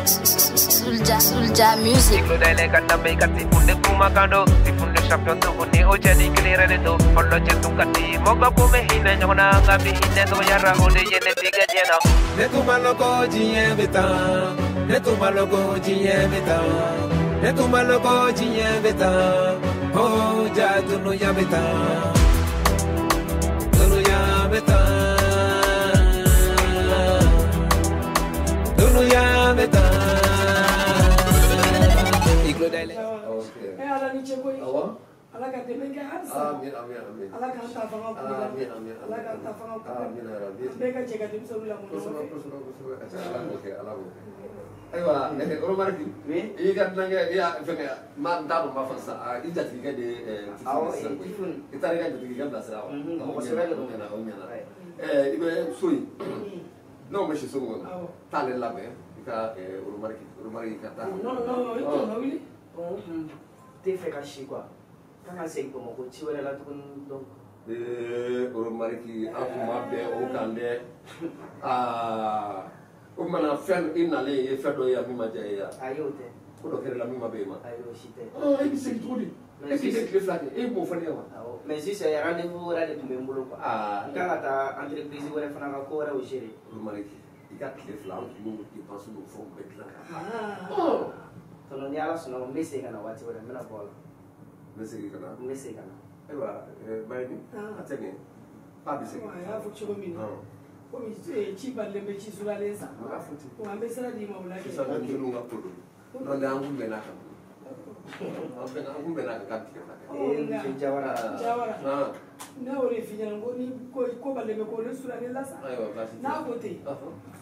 Soulja, Soulja Music. Amin, amin, amin. Ala k'an ta fanga k'u la. Amin, amin. Ala k'an ta fanga k'u la. Amin, amin. Bɛɛ ka jɛ ka denmisɛnninw lamɔ ɲɔgɔn fɛ. Kosɛbɛ, kosɛbɛ, kosɛbɛ. Ala k'o kɛ, Ala k'o kɛ. Ayiwa, Romariki, i ka dunankɛ, i y'a fɛngɛ, n t'a dɔn n b'a fɔ sisan, i jatigikɛ de ye Tifu ye sisan. I taara i ka jatigikɛ bilasira wa? Mɔgɔ sɛbɛ de don. O ɲɛna, o ɲɛna. I bɛ so in, n'o bɛ si so min kɔnɔ, t'ale labɛn, i ka Romariki ka taa. Non, non, non, i tɔnɔ wuli. Bon, n tɛ fɛ ka si quoi. Kan ka segin Bamakɔ ci wɛrɛ la tuguni donc. Romariki, an kun ma bɛn o kan dɛ. Aa, o tuma na fɛn i nalen i ye fɛn dɔ ye yan min ma diya i ye wa? Ayi, o tɛ. Ko dɔ kɛra i la min ma bɛn i ma? Ayi, o si tɛ. E bɛ segin cogo di? E k'i tɛ tile 2 kɛ, e b'o fɔ ne ye wa? Awɔ, mais sisan rendez-vous wɛrɛ de tun bɛ n bolo quoi. Aa. N kan ka taa entreprise wɛrɛ fana ka ko wɛrɛw gérer. Romariki, i ka tile 2 an tun b'o dépense n'o fɛnw bɛɛ dilan ka ban. Tonton, ni Ala sɔnna n bɛ segin ka na waati wɛrɛ, n bɛna bɔ a la. N bɛ segin ka na. N bɛ segin ka na. Ayiwa, Bayini, a tɛ ɲɛ. K'a bɛ segin. A y'a fɔ cogo min na, komi ci balilen bɛ ci suralen sa. A b'a fɔ ten. An bɛ sira d'i ma o la kɛ. Sisan denmisɛnninw ka ko don. N'o tɛ an kun bɛn'a kan. An kun bɛn'a kan k'a bɛ tile 2 kɛ. Monsieur Jawara. Jawara. Ne y'o de f'i ɲɛna ko ni ko balilen bɛ ko ne suralen la sa. Ayiwa, baasi tɛ. N'a ko ten,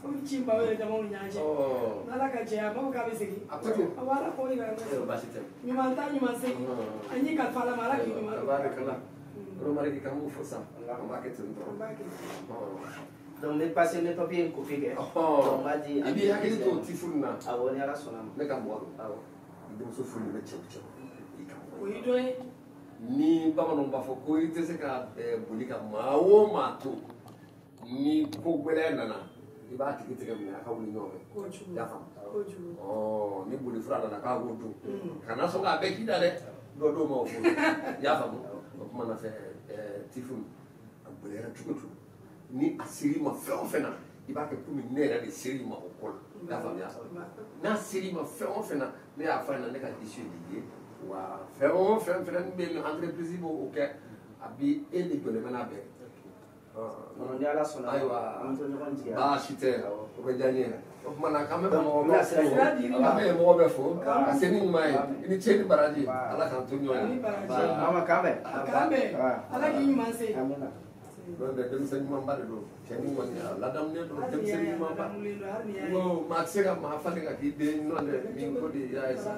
komi ci b'aw yɛrɛ damaw ni ɲɔgɔn cɛ. N'Ala ka jɛ a b'a fɔ k'a bɛ segin. A ko ten. Awɔ, Ala k'o yira an na. Ayiwa, baasi tɛ. Ɲuman taa ɲuman segin. An y'i kalifa Ala ma, Ala k'i ɲuman. Tabaarikala. Romariki kan b'o fɔ sa. An b'a kɛ ten tɔ. An b'a kɛ. Donc n bɛ passer n bɛ papier in copie kɛ. Donc n b'a di. I b'i hakili to Tifu nin na. Awɔ, ni Ala sɔnna ma. Ne ka mɔgɔ don. Awɔ. I denmuso furu nin bɛ cɛ o cɛ. I ka mɔgɔ. O y'i dɔ ye. Ni bamananw b'a fɔ ko i tɛ se ka boli ka maa o maa to ni ko gɛlɛya nana i b'a tigi tɛgɛ minɛ a ka wuli ɲɔgɔn fɛ. Kojugu. I y'a faamu. Kojugu. Ni boli fura nana k'a k'o dun. Kana sɔn k'a bɛɛ k'i da dɛ. Dɔ d'o ma o bolo. I y'a faamu. O tuma na fɛ Tifu a gɛlɛyara cogo o cogo ni a ser'i ma fɛn o fɛn na i b'a kɛ komi ne yɛrɛ de ser'i ma o ko la. I y'a faamuya. N'a ser'i ma fɛn o fɛn na ne y'a fɔ a ɲɛna ne ka issue de ye. Wa fɛn o fɛn fɛnɛ bɛ yen entreprise b'o kɛ a bi e de jɔlen bɛ n'a bɛɛ. Ni Ala sɔnna. Ayiwa, an bɛ to ɲɔgɔn jigin. Baasi tɛ, o bɛ diya n ye. O tuma na k'an bɛ Bamakɔ N bɛna sira fo, ɲini. an bɛ mɔgɔ bɛɛ fo, ka se ni ɲuman ye, i ni ce ni baraji, Ala k'an to ɲɔgɔn ye. Mama, k'an bɛn. K'an bɛn. Ala k'i ɲuman se. Amina. N'o tɛ denmisɛn ɲumanba de don, cɛnin kɔni a ladamunen don, denmisɛn ɲumanba. N ko maa tɛ se ka maa falen ka k'i den ɲuman dɛ, min ko de y'a ye sa.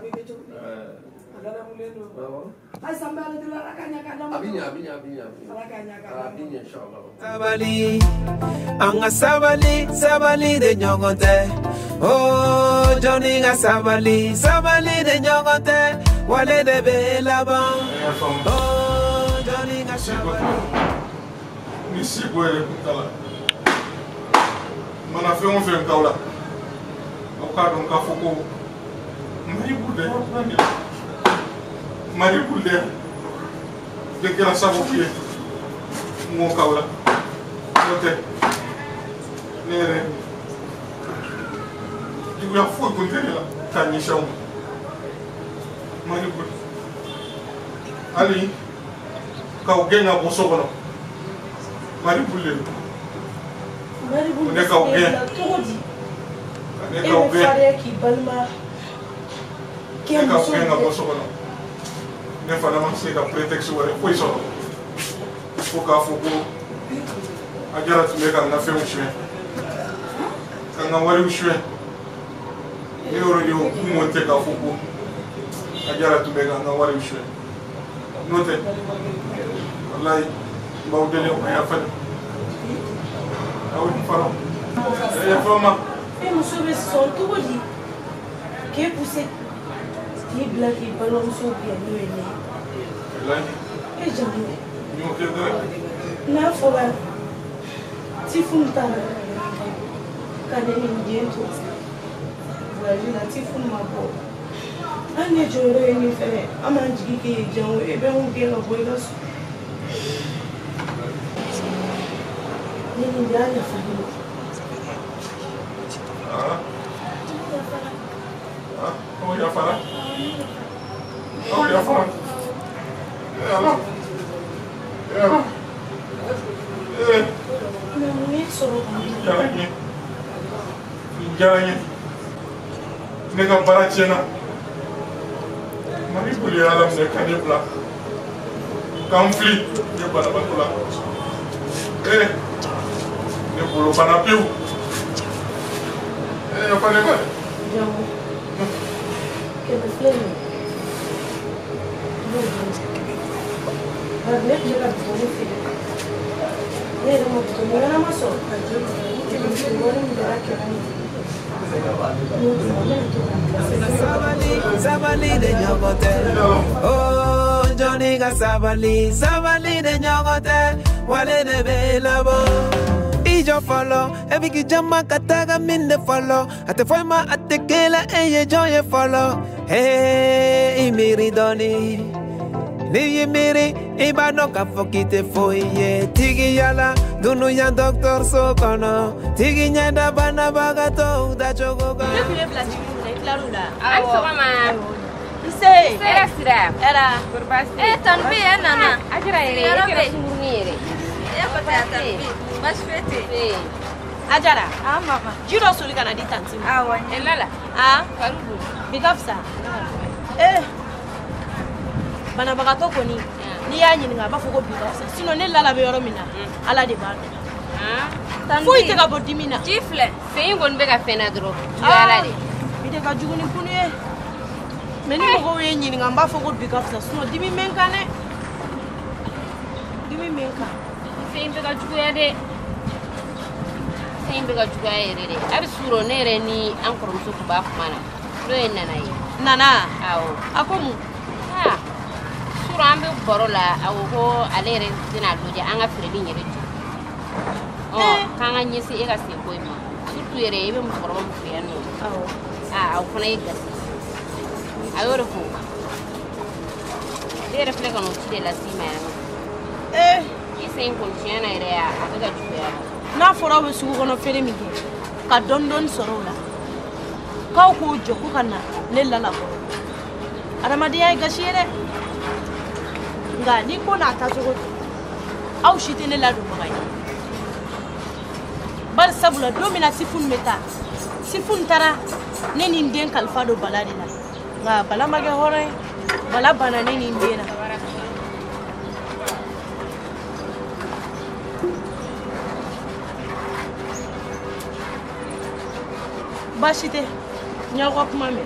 Ladamulen don. Halisa n bɛ Ala deli Ala k'a ɲɛ k'a d'a ma. A bɛ ɲɛ, a bɛ ɲɛ, a bɛ ɲɛ. Ala k'a ɲɛ k'a d'a ma. A bɛ ɲɛ inshallah. Sabali, an ka sabali, sabali de ɲɔgɔn tɛ. Oh, jɔnni ka sabali, sabali de ɲɔgɔn tɛ. Wale de bɛ laban. Oh, jɔnni ka sabali. Ni si bɔ yɛrɛ kun t'a la. Mana fɛn o fɛn k'aw la, aw k'a dɔn k'a fɔ ko Mali b'u la. Mali b'u de kɛra sababu ye n k'o k'aw la. N'o tɛ ne yɛrɛ juguya foyi tun tɛ ne la k'a ɲɛsin aw ma. Mali b'u hali k'aw gɛn ka bɔ so kɔnɔ. Mali b'u de don. Mali b'u Ne k'aw gɛn. Cogo di? Ne E k'aw bɛ gɛn. farinya k'i balima kɛ Ne k'aw muso gɛn ka bɔ so kɔnɔ. Ne fana ma se ka prétexte wɛrɛ foyi sɔrɔ fo k'a fɔ ko Ajara tun bɛ ka n ka fɛnw suɲɛ, ka n ka wariw suɲɛ. Ne yɔrɔ de y'o kun monté k'a fɔ ko Ajara tun bɛ ka n ka wariw suɲɛ. N'o tɛ walayi n b'aw deli o ka yafa ne. Aw ni fara. Yafa n ma. E muso bɛ sɔn cogo di k'e poussé k'i bila k'i balimamuso gɛn n'o ye ne ye? Walayi. E jamu ye. N y'o kɛ dɛ. N'a fɔra Tifu taara ka ne ni n den to. voyage la Tifou ma bɔ. An ye jɔyɔrɔ ye nin fɛ, an b'an jigi k'e ye jango e bɛ mun gɛn ka bɔ i ka so. Ne nin de y'a yafalen don. Aw yafara. Aw yafara. Ala. Ala. Mais mun ye sɔrɔ ka nin diyara n ye. Nin diyara n ye. Ne ka baara tiɲɛna. Mali boli ye Ala minɛ ka ne bila. K'an fili ne banabaatɔ la. Ne bolo banna pewu. Yafa ne ma dɛ. Jango. Kɛmɛ filɛ nin ye. N b'o dun. Bari ne tun bɛ ka bitɔni feere. Ne yɛrɛ ma bitɔni ɲɛnama sɔrɔ. Kɛmɛ filɛ wari min kɛra 100 ye. Sabali, sabali de ɲɔgɔn tɛ. Oh, jɔnni ka sabali, sabali de ɲɔgɔn tɛ. Wale de bɛ laban. I jɔ fɔlɔ, e bɛ k'i jama ka taga min de fɔlɔ. A tɛ foyi ma a tɛ kɛ la e ye jɔn ye fɔlɔ. Hey, i miiri dɔɔni. N'i y'i miiri, i b'a dɔn k'a fɔ k'i tɛ foyi ye. Tigiya la, dunuya dɔgɔtɔrɔso kɔnɔ. Tigi ɲɛda banabagatɔw dacogo kan. Ne tun ye bila jigin na i tilar'o la. A ni sɔgɔma. Nse. Hɛrɛ sira. Hɛrɛ. Kɔri baasi tɛ yen? Tante B, e nana. A diyara yɛrɛ, e kɛra sunkurunin yɛrɛ. E ko tɛ tante B. Baasi foyi tɛ yen. Ajara. Mama. Ji dɔ soli ka na di tanti ma. Awɔ. E Lala. Fari dun? Bi ka fisa. Banabagatɔ kɔni n'i y'a ɲininka a b'a fɔ ko bi ka fisa sinon ne Lala bɛ yɔrɔ min na Ala de b'a dɔn. Foyi tɛ ka bɔ dimi na. Ji filɛ sen in kɔni bɛ ka fɛn na dɔrɔn juguyara de. Bi de ka jugu ni kunu ye. Mais ni mɔgɔw ye n ɲininka n b'a fɔ ko bi ka fisa sinon dimi bɛ n kan dɛ. Dimi bɛ n kan. Sen in bɛ ka juguya dɛ. Sen in bɛ ka juguya yɛrɛ de. A bɛ surɔ ne yɛrɛ ni an kɔrɔmuso tun b'a kuma na n'o ye Nana ye. Nana? Awɔ. A ko mun? Surɔ an bɛ baro la a ko ko ale yɛrɛ tɛna lajɛ an ka feereli in yɛrɛ jɔ. K'an ka ɲɛsin e ka senko in ma surtout yɛrɛ i bɛ musokɔrɔba min fɛ yan nɔ. Awɔ. A fana ye gasi. A y'o de fɔ. Ne yɛrɛ filɛ ka n'o ci de las'i ma yan nɔ. I sen in kɔni tiɲɛ na yɛrɛ a bɛ ka juguya. N'a fɔra aw bɛ sugu kɔnɔ feere min kɛ ka dɔɔni dɔɔni sɔrɔ o la k'aw k'o jɔ ko ka na ne Lala kɔrɔ. Adamadenya ye gasi ye dɛ. Nka ni ko n'a taacogo don aw si tɛ ne ladonbaga ye. Bari sabula don min na Sifuni bɛ taa Sifuni taara ne ni n den kalifa don Bala de la nka Bala ma kɛ hɔrɔn ye Bala banna ne ni n den na. Baasi tɛ n y'aw ka kuma mɛn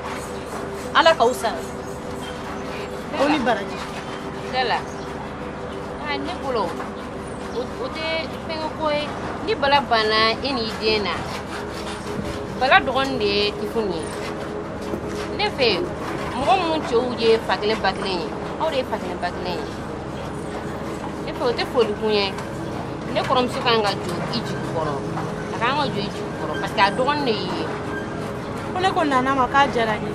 Ala k'aw sara aw ni baraji. Lala, ne bolo o tɛ fɛnkɛ ko ye ni Bala banna e n'i den na Bala dɔgɔnin de ye Tifuni ye ne fɛ mɔgɔ minnu cɛw ye fa kelen ba kelen ye aw de ye fa kelen ba kelen ye ne fɛ o tɛ folikun ye ne kɔrɔmuso kan ka jɔ i jigi kɔrɔ a kan ka jɔ i jigi kɔrɔ parce que a dɔgɔnin de y'i ye. Ko ne ko Nana ma k'a diyara n ye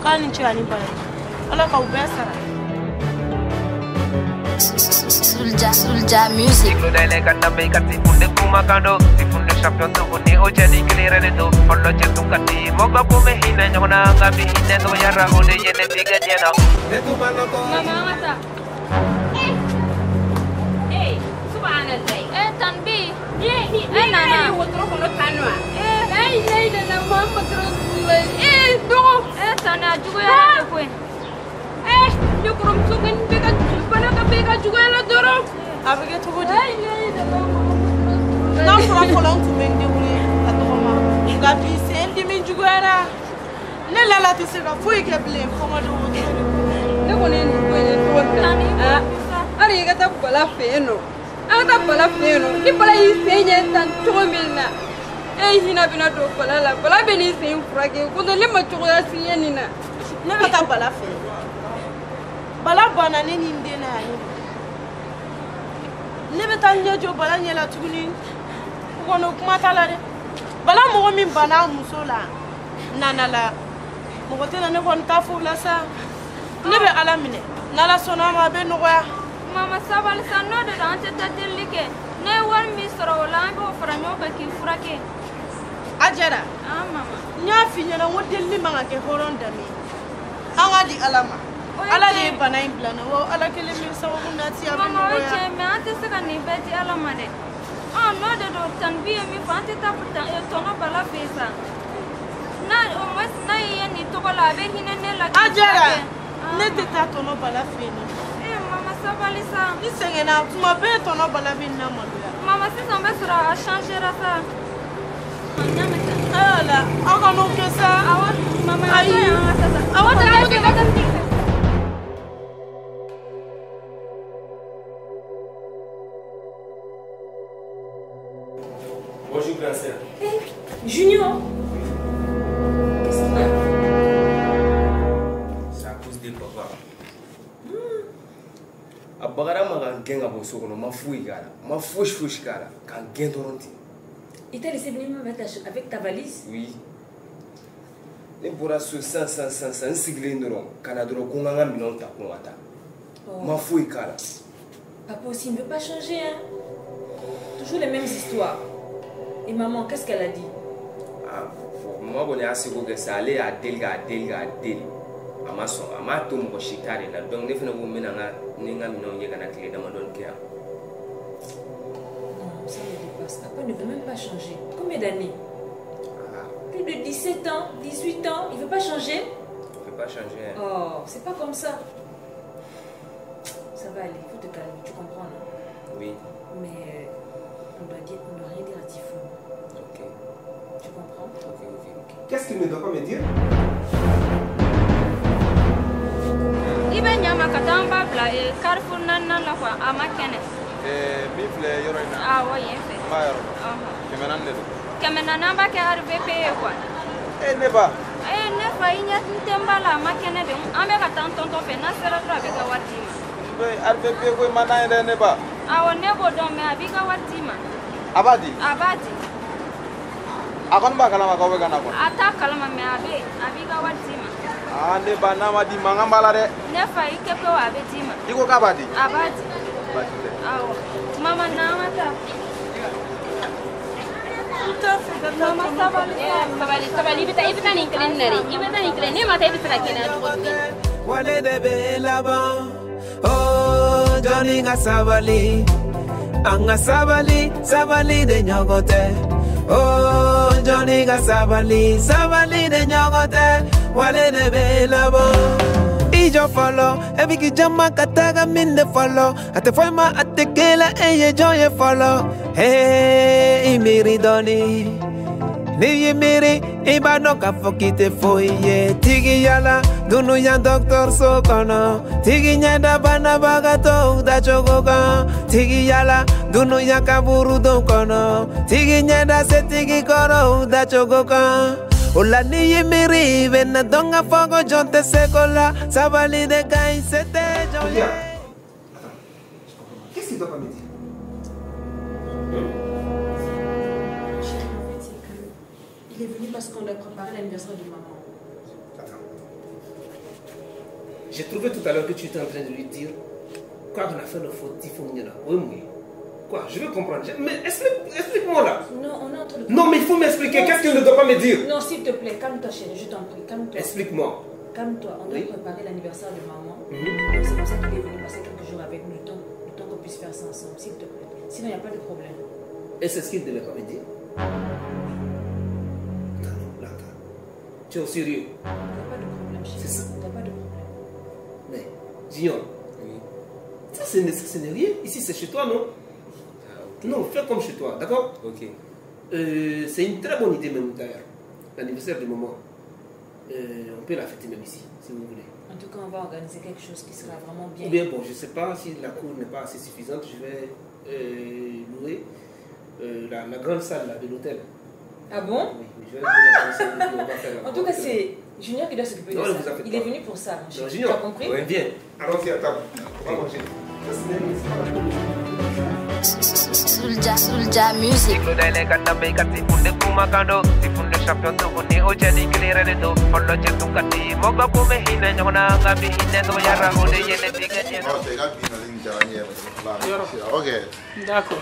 k'a ni ce ani baraji Ala k'aw bɛɛ sara. Soulja, Soulja Music. Mama, mata. Subhanallah. Tanbi. Ni nana. Wotoro kono tanwa. La ilaha illallah Muhammad Rasulullah. Dogo. Tana juguya de koy. Ne kɔrɔmuso ka nin bɛɛ ka bana ka bɛɛ ka juguya la dɔrɔn. A bɛ kɛ cogo di? La ilaha illallah Muhammad Rasulullah. N'a fɔra fɔlɔ n tun bɛ n débrouiller ka tɔgɔma nka bi sen dimi juguyara ne Lala tɛ se ka foyi kɛ bilen fo n ka don wotoro de kɔnɔ. Ne kɔni ye nin ko in ye cogo min na hali i ka taa Bala fɛ yen nɔ an ka taa Bala fɛ yen nɔ ni Bala y'i sen ɲɛ tan cogo min na e hinɛ bɛna don Bala la Bala bɛ n'i sen furakɛ ko ne ma cogoya si ye nin na. Ne bɛ taa Bala fɛ yen. Bala banna ne ni n den na yan ne bɛ taa n ɲɛ jɔ Bala ɲɛ la tuguni o kɔni o kuma t'a la dɛ Bala mɔgɔ min banna a muso la Nana la mɔgɔ tɛ na ne kɔni ta fo la sa. Ne bɛ Ala minɛ. N'Ala sɔnna a ma a bɛ nɔgɔya. Mama sabali sa, n'o de don an tɛ taa delili kɛ. Ne ye wari min sɔrɔ o la, an b'o fara ɲɔgɔn kan k'i furakɛ. Ajara. Ah mama. N y'a f'i ɲɛna n ko delili man ka kɛ hɔrɔn danbe ye. An ka di Ala ma. Ala de ye bana in bila n na wa Ala kelen min sababu nati a bɛ nɔgɔya. Mama o ye tiɲɛ ye mais an tɛ se ka nin bɛɛ di Ala ma dɛ. N'o de don Tanbi ye min fɔ an tɛ taa tɔnɔ Bala fɛ yen sa. N'a au moins n'a y'i ye nin tɔgɔ la a bɛ hinɛ ne la. Ajara ne tɛ taa tɔnɔ Bala fɛ yen nɔ. Mama sabali sa. Ni sɛgɛnna tuma bɛɛ tɔnɔ Bala bɛ n lamaloya. Mama sisan bɛ sɔrɔ a changera sa. Ala aw ka n'o kɛ sa. Awɔ mama ayi an ka taa sa. Awɔ taa. Bonjour, grand sœur. Hey, Junior. Qu'est-ce qu'il y a? C'est à cause de papa. A bagara ma ka n gɛn ka bɔ so kɔnɔ, ma foyi k'a la, ma fosi fosi k'a la, ka n gɛn dɔrɔn ten. Il t'a laissé venir avec ta valise? Oui. Ne bɔra so sisan sisan sisan sisan, n sigilen dɔrɔn ka na dɔrɔn ko n ka n ka minɛnw ta ko n ka taa. Ma foyi k'a la. Papa aussi ne veut pas changer, hein? Toujours les mêmes histoires. Et maman, qu'est-ce qu'elle a dit? Ah, bon, maman kɔni y'a seko kɛ sa, ale y'a deli k'a deli k'a deli. A ma sɔn, a m'a to mɔgɔ si ta de la. Donc ne fana ko n bɛna n ka ni n ka minɛnw ye ka na tile damadɔni kɛ yan. Non, ça me dépasse. Papa ne veut même pas changer. Combien d'années? Plus de 17 ans, 18 ans, il ne veut pas changer? Il ne veut pas changer. Hein. Oh, c'est pas comme ça. Ça va aller, il faut te calmer, tu comprends, non? Oui. Mais on doit rien dire à Tifoun. Ok. Tu comprends? Ok, ok, ok. Qu'est-ce qu'il ne doit pas me dire? I bɛ ɲa ma ka taa an ba bila Carrefour naaninan la quoi, a ma kɛnɛ. Min filɛ yɔrɔ in na. Awɔ yen fɛ. N b'a yɔrɔ dɔn. 400 de don. 400 an b'a kɛ RVP ye quoi. Ne ba. Ne fa i ɲɛ tɛ n ba la a ma kɛnɛ de. An bɛ ka taa n tɔntɔn fɛ n'a sera dɔrɔn a bɛ ka wari d'i ma. RVP ko i ma d'an ye dɛ ne ba. Awɔ ne b'o dɔn mais a b'i ka wari d'i ma. A b'a di? A b'a di. A kɔni b'a kalama k'aw bɛ ka na quoi. A t'a kalama mais a bɛ a b'i ka wari d'i ma. Ah ne ba n'a ma di mankan b'a la dɛ. Ne fa i kɛ pewu a bɛ d'i ma. I ko k'a b'a di? A b'a di. Baasi tɛ. Awɔ mama n'an ka taa. N t'a fɛ ka taa. Mama sabali. Sabali sabali i bɛ taa nin kelen na dɛ i bɛ taa nin kelen ne ma taa i bɛ se ka kɛnɛya cogo jumɛn. Wale de bɛ laban. Oh jɔnni ka sabali. An ka sabali sabali de ɲɔgɔn tɛ. Oh jɔnni ka sabali sabali de ɲɔgɔn tɛ. Wale de bɛ laban. I jɔ fɔlɔ e bɛ k'i jama ka taga min de fɔlɔ a tɛ fɔ i ma a tɛ kɛ la e ye jɔn ye fɔlɔ. Hey i miiri dɔɔni n'i y'i miiri i b'a dɔn k'a fɔ k'i tɛ foyi ye. Tigiya la dunuya dɔgɔtɔrɔso kɔnɔ tigi ɲɛda banabagatɔw dacogo kan. Tigiya la dunuya kaburudon kɔnɔ tigi ɲɛda setigi kɔrɔw dacogo kan. O la n'i y'i miiri i bɛ na dɔn k'a fɔ ko jɔn tɛ se ko la sabali de ka ɲi se tɛ jɔn ye. Qu'est-ce qu'il doit pas me dire? Chérie, en fait, c'est que il est venu parce qu'on a préparé l'anniversaire de maman. Attends. J'ai trouvé tout à l'heure que tu étais en train de lui dire quoi qu'on a fait le faux typhon. Oui, oui. Quoi? Je veux comprendre. Mais explique-moi là. Non, on est en train de... Non, mais il faut m'expliquer. Qu'est-ce qu'il ne doit pas me dire? Non, s'il te plaît, calme-toi, chérie, je t'en prie, calme-toi. Explique-moi. Calme-toi. On oui. doit préparer l'anniversaire de maman. Donc c'est pour ça qu'il est venu passer quelques jours avec nous, le temps qu'on puisse faire ça ensemble, s'il te plaît. Sinon, il n'y a pas de problème. Et c'est ce qu'il ne devait pas me dire? Attends, là, attends. Tu es au sérieux? Il n'y a pas de problème, chérie. C'est ça. Il n'y a pas de problème. Mais, Junior, oui. Ça, ce n'est rien. Ici, c'est chez toi, non? Non, fais comme chez toi, d'accord? Ok. C'est une très bonne idée même d'ailleurs. L'anniversaire de maman. On peut la fêter même ici, si vous voulez. En tout cas, on va organiser quelque chose qui sera vraiment bien. Ou bien, bon, je ne sais pas si la cour n'est pas assez suffisante, je vais louer la grande salle là, de l'hôtel. Ah bon? Oui, je vais louer la grande salle. On va faire la En tout cas, c'est Junior qui doit s'occuper de ça. Il est venu pour ça, mon cher. Junior, tu as compris? Oui, viens. Allons-y à table. On va manger. Soulja, Soulja Music. Champion tuguni o cɛ ni kelen yɛrɛ de don fɔlɔ cɛ tun ka di mɔgɔ ko bɛ hinɛ ɲɔgɔn na nka bi hinɛ dɔgɔyara o de ye ne tigɛ ɲɛ. Cɛ i ka bi nali nin diyara n ye yɛrɛ. Ok. D'accord.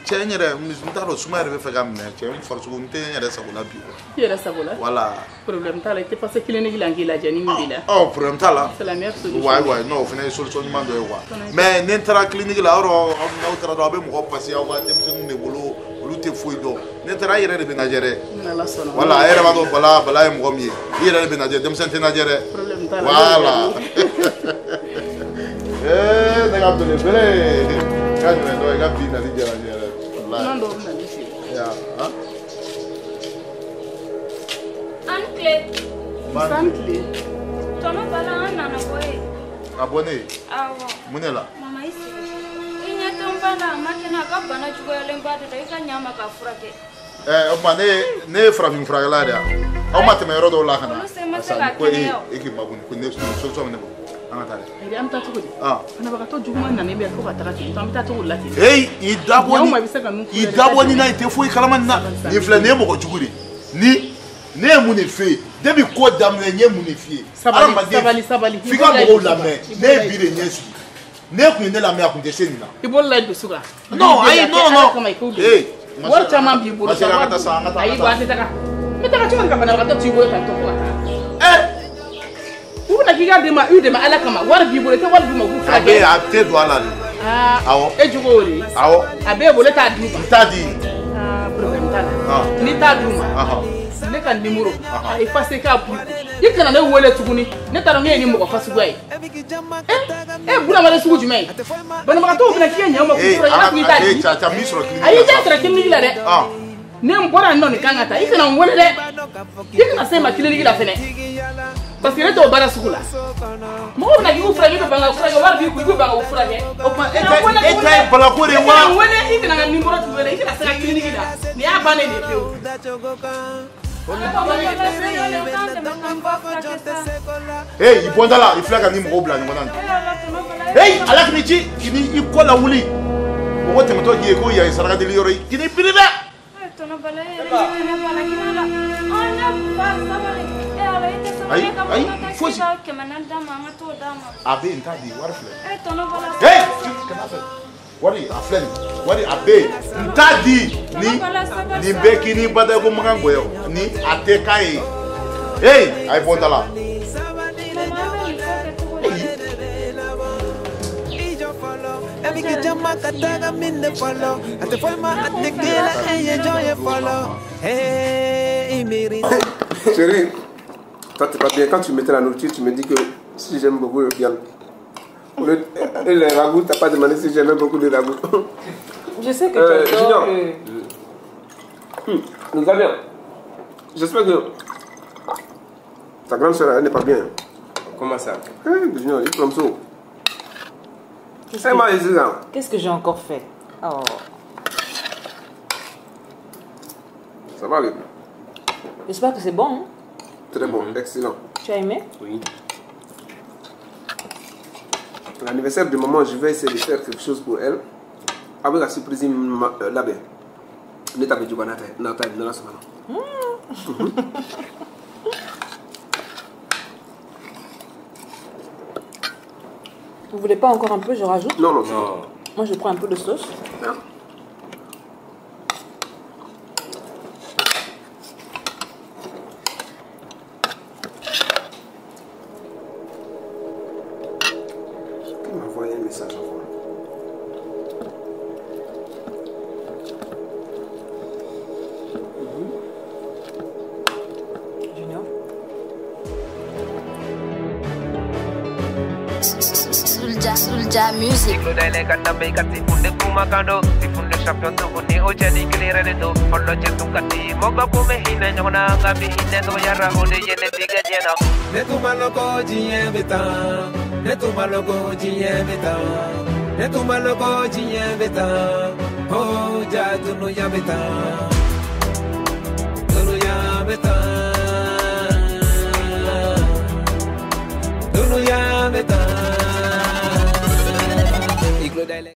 Cɛ n yɛrɛ n t'a dɔn suma yɛrɛ bɛ fɛ ka minɛ cɛ n farisogo n tɛ n yɛrɛ sago la bi. I yɛrɛ sago la. Voilà. Problème t'a la i tɛ passer clinique la n k'i lajɛ ni min b'i la. Ɔ problème t'a la. C'est la meilleure solution. Ouais ouais non o fana ye solution ɲuman dɔ ye quoi. Mais ni n taara clinique la yɔrɔ n'aw taara dɔrɔn aw bɛ mɔgɔ passer aw ka denmisɛnninw de bolo. Olu tɛ foyi dɔn ne taara i yɛrɛ de bɛ lajɛ dɛ. Voilà a yɛrɛ b'a dɔn Bala Bala ye mɔgɔ min ye i yɛrɛ de bɛ lajɛ denmisɛnnin tɛ lajɛ dɛ. Voilà. Ne ka belebele ka ɲuman dɔn i ka bi nali diyara n ye yɛrɛ. Dunan dɔw bɛ na ne fɛ yen. An tile. San tile. Tɔnɔ Bala an nana bɔ ye. A bɔ ne ye. Awɔ. Mun de la. Mama i sigi. I ɲɛ tɛ n ba la a ma kɛnɛ a ka bana juguyalenba de don i ka ɲa ma k'a furakɛ. O tuma ne ye farafin furakɛla de ye aw ma tɛmɛ yɔrɔ dɔw la ka na. Olu sen ma se k'a kɛnɛya o. E k'i makun ko ne solution bɛ ne bolo an ka taa dɛ. Ayi an bɛ taa cogo di. Banabagatɔ juguman nana bɛ fo ka taga ten an bɛ taa cogo la ten. Heyi i dabɔ ni na i tɛ foyi kalama nin na nin filɛ nin ye mɔgɔ jugu de ye ni ne ye mun de f'e ye depuis ko daminɛ n ye mun de f'i ye. Sabali sabali sabali. F'i ka mɔgɔw lamɛn ne ye bi de ɲɛ sigi. Ne kun ye ne lamɛn a kun tɛ se nin na. I bolo la dusu kan. Non ayi non non. Wari caman b'i bolo. An ka taa sa an ka taa. Ayi an tɛ taga. N bɛ taga cogo di ka banabagatɔ t'i bolo tan tɔ fo ka taa. U bɛna k'i ka dɛmɛ i dɛmɛ Ala kama wari b'i bolo i tɛ wari d'u ma u k'u furakɛ. A bɛ a tɛ don a la de. Awɔ. E jogo y'o de ye. Awɔ. A b'e bolo e t'a d'u ma. N t'a di. Problème t'a la. N'i t'a d'u ma. Ne ka numéro a effacé k'a b'i kun i kana ne wele tuguni ne t'a dɔn ne ye nin mɔgɔ fasuguya ye. E bunadamaden sugu jumɛn ye banabagatɔw bɛna k'i ka ɲɛ u ma k'u furakɛ i b'a fɔ k'i t'a di. Ayi i t'a sɔrɔ clinique la dɛ. Ne n bɔra yan nɔ nin kan ka taa i kana n wele dɛ i kana se n ma clinique la fɛnɛ parce que ne t'o baara sugu la mɔgɔw bɛna k'i k'u furakɛ i bɛ ban ka furakɛ wari b'i kun i bɛ ban k'u furakɛ. O tuma e ta ye balako de ye wa. I kana n wele i kana n ka numéro tun wele i kana se ka clinique la nin y'a bannen de ye pewu. Hey, i bɔ n da la i filɛ ka ni mɔgɔw bila ɲɔgɔn na nin. Hey, ala k'i ci k'i ni i kɔ lawuli mɔgɔ tɛmɛtɔ k'i ye ko yan ye saraka deli yɔrɔ ye k'i ni biri dɛ. Ayi ayi fosi. A bɛ yen n t'a di wari filɛ. Hey, kana fɛ. Wari a filɛ nin wari a bɛ yen n t'a di ni nin bɛ k'i ni bada ko makan gɔyɔ ni a tɛ k'a ye hey a ye bɔ n da la. Chérie, toi t'es pas bien. Quand tu mettais la nourriture, tu me dis que si j'aime beaucoup le viande. Et les ragoûts, t'as pas demandé si j'aimais beaucoup de ragoûts. Je sais que tu adores le... Nous allons. J'espère que ta grande soeur, elle n'est pas bien. Comment ça? Junior, il prend ça. Qu'est-ce que j'ai encore fait? Oh. Ça va aller. J'espère que c'est bon. Hein? Très bon, excellent. Tu as aimé? Oui. L'anniversaire de maman, je vais essayer de faire quelque chose pour elle. Avec la surprise, là-bas. Vous voulez pas encore un peu? Je rajoute? Non, non, non. Moi, je prends un peu de sauce. Non. Qui m'a envoyé un message avant? Junior. Soulja Music.